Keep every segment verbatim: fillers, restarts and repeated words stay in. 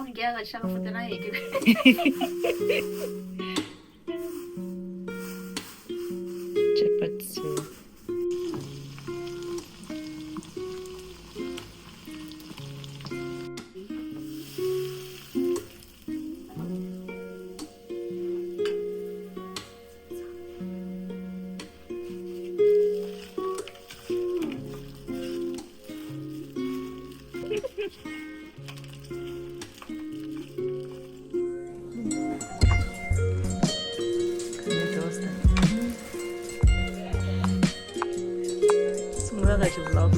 རྒྱ་གར་ཤ་ཁ་ཕུ་དེ་ན་ཡེ་གི། ཅ་པ་ཙི། སུང་ར་ག་ཅིག་ལོག་ད།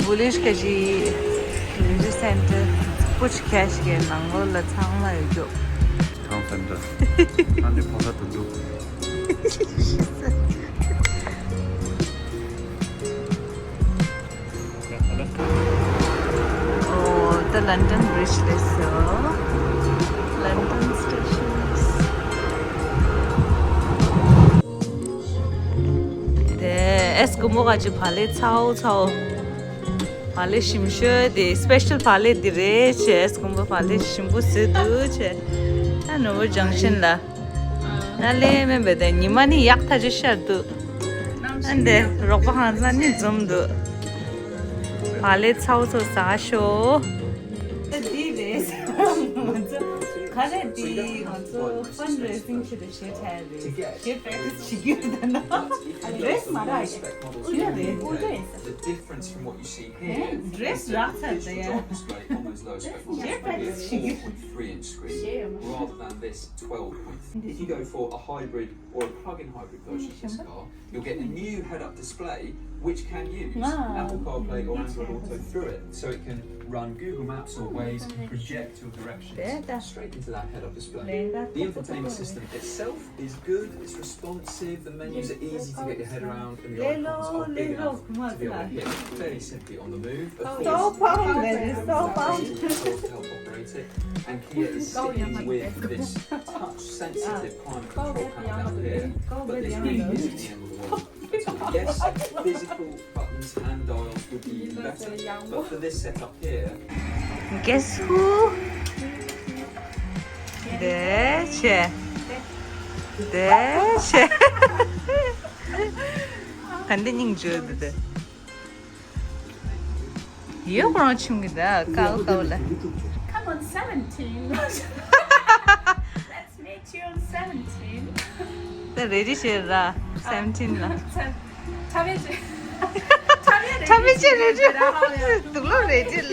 བུ་ལེ་ཤ་ཀ་ཇི་རི་ཇི་སེན་ཊར་པུ་ཆ་ཁ་ཤི་གའི་ནང་ལོགས་ལ་ཚང་མ་ཡོད་རྒྱུ། ཊའུན་སེན་ཊར། ཨ་ནི་ཕོ་ས་དུ་འདུག། ཨོ་ད་ལན་ཌན་བྷི་རི་ཇི་སླེབས་སོང་། ལན་ཌན་སི་ཊེ་ཤན། དེ་ཨེ་སྐུ་མོ་ག་ཅི་བག་ལེབ་ཚའོ་ཚའོ། བག་ལེབ་ཞིམ་ཤོས་དེ་སི་པེ་ཤལ་བག་ལེབ་དེ་རེད་བྱས། ཨེ་སྐུ་མོ་བག་ལེབ་ཞིམ་པོ་བཟོས་འདུག་བྱས། ད་ནོར་བུ་ཇང་ཤིན་ལ། ད་ལས་མེད་པས་དེ་ཉི་མ་ནི་ཡག་ཐག་ཆོད་ཤར་འདུག། ཨ་འདི་རོགས་པ་ཧང་སང་ནི་འཛོམས་འདུག། བག་ལེབ་ཚའོ་ཚའོ་ཟ་ཤོག། འདི་རེད། ང་ཚོ་ག་རེ་འདི་ང་ཚོ་ཕན་རེ་སིང་ཆེད་དུ་ཞེ་ཁྲལ་རེད། ཞེ་པེག་ཊི་སི་བྱེད་རྒྱུ་དེ་ན་རེས་མ་རག་ཡ་རེད། འོ་འདྲ་ཡིན་ས། The difference from what you see here, dress is a digital display on those lower spec models, will be a four point three inch screen rather than this twelve point three. If you go for a hybrid or a plug-in hybrid version of this car, you'll get a new head-up display which can use Apple CarPlay or Android Auto through it, so it can run Google Maps or Waze, project your directions straight into that head-up display. The infotainment system itself is good, it's responsive, the menus are easy to get your head around, and the icons are big enough to be able to hit fairly simply on the move. Of course, so pound, so pound. To help operate it, and Kia is sticking with this touch-sensitive climate control panel down here, but this really isn't the end of the world. Yes, physical buttons and dials would be even better, but for this setup here, guess who? དེ་ཆེ། དེ་ཆེ། ག་འདི་སྙིང་རྗེ་འདུག་དེ། ཡོད་ཁོ་རང་ཆུང་གི་ད་ཀའོ་ཀའོ་ལ། Come on, seventeen. Let's meet you on seventeen. ད་རེ་ཌི་བྱེད་ར་སེ་བེན་ཊིན་ལ། ཁྲ་བེ་ཅེ། ཁྲ་བེ་ཅེ་རེ་ཌི། དུག་ལོག་རེ་ཌི་ལ།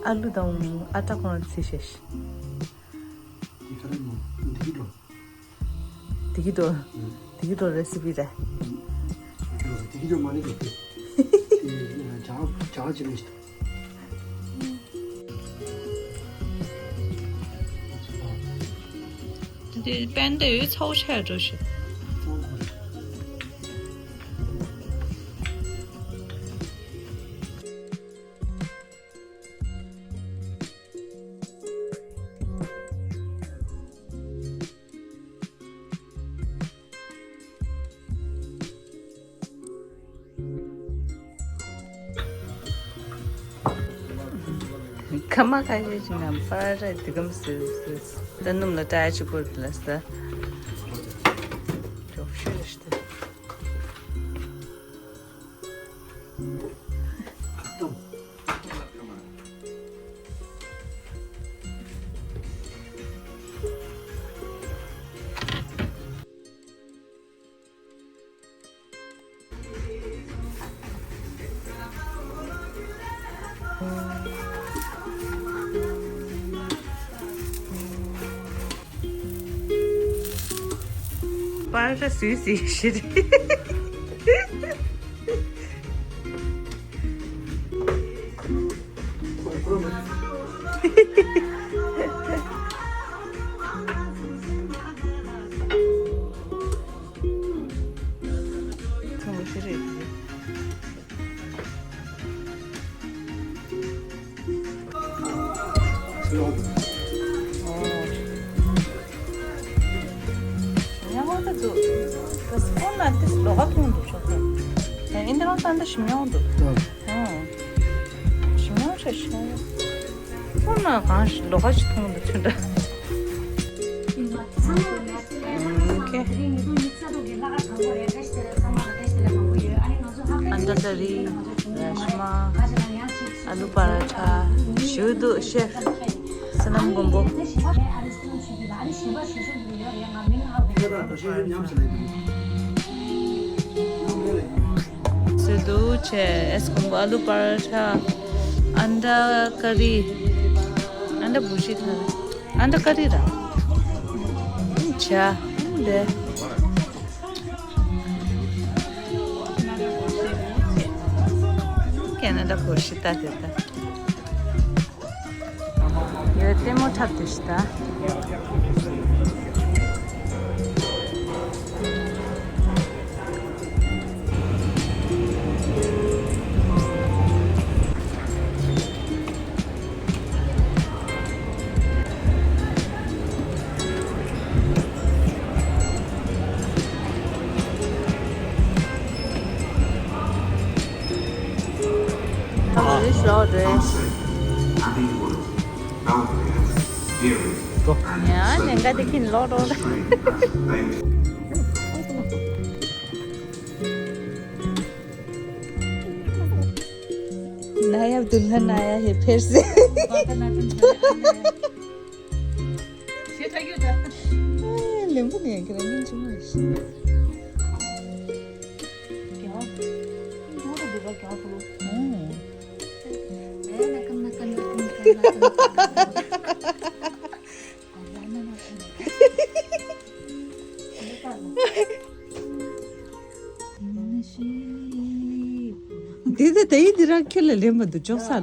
ཨ་ལུ་དང་ཨ་ཏྲ་ཁོང་རང་ཚེ་ཤེས། འདི་ག་རེ་མོ། འདི་གི་འགྲོ། དེ་གི་དོ། དེ་གི་དོ་རེ་སི་པི་རེད། དེ་གི་དོ་མ་ནི་གི་དེ། ཇ་ཇ་ཅི་ནི། འདི་པན་དེ་ཡོད་ཚའོ་ཆ་འགྲོ་ཤི། ཁ་མ་ཁ་ཤས་ཤིག་ནམ་པར་ར་དེ་གམ་སི་སི། ད་སྣུམ་ལ་ཏྲ་ཅི་པོ་ལ་ས། ཅོག་ པར་ཤ་སུས་སུས་ཤི་རེད། ཐུང་ཤི་རེད། ཉ་ཧོ་ད་ཚོ། ད་སྐོར་ན་དེ་ལོག་ག་ཐུང་འདུག་ཆོག་ད། ཨིན་ད་རང་ད་འདི་ཞིམ་ཡོང་འདུག་ཨ། ཞིམ་ཡོང་ཆ་ཞིམ་ཡོང་། སྐོར་ན་གང་ཞིག་ལོག་ག་ཞིག་ཐུང་འདུག་ཆུ་འདྲ། ཨོ་ཁེ། ཨན་ད་ཀ་རི། ར་ཤི་མ། ཨ་ལུ་པ་ར་ཐ། ཞུ་དུ་ཤེ། སི་ནམ་མགོན་པོ། སི་དུ་ཆེ། ཨེ་སི་མགོན་པོ། ཨ་ལུ་པ་ར་ཐ། ཨན་ད་ཀ་རི། ཨན་ད་བུ་ཤི་ཐ། ཨན་ད་ཀ་རི་ར། ཆ། འདི། ཁེ་ན་ཌ་གོ་ཤི་ཏ་དེ་ད། ཡོད་ལྟད་མོ་འཁྲབ་དེ་ཤི་ཏ། ཡང་ལེན་ག་དེ་ཁྱིན་ལོག་རོགས། ན་ཡབ་དུ་ལྷ་ན་ཡ་ཧེ་ཕེར་སེ། ལེམ་བུ་ནས་ཁྱེད་རང་སྙིང་རྗེ་མོ་ཡིན། འདི་ད་དེ་ཡི་འདི་རང་ཁྱོད་ལ་ལེན་མ་འདུག་ཅོག་ས་ལ།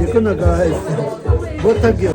देखो ना गाइस, बहुत थक गया।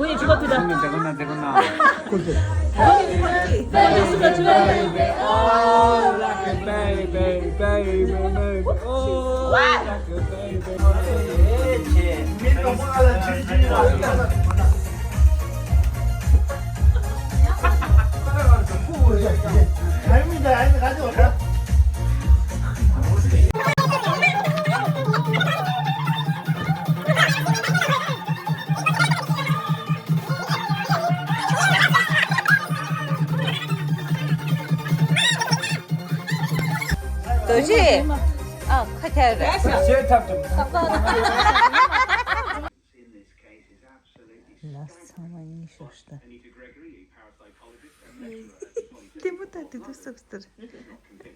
རྡོ་རྗེ། ཨ་ཁ་ཁྱར་རེད། ལགས་ཚང་མ་གཉིད་ཤོར་སྟེ། ལྟད་མོ་ལྟ་དེ་དུས་སུབ་སྟེ།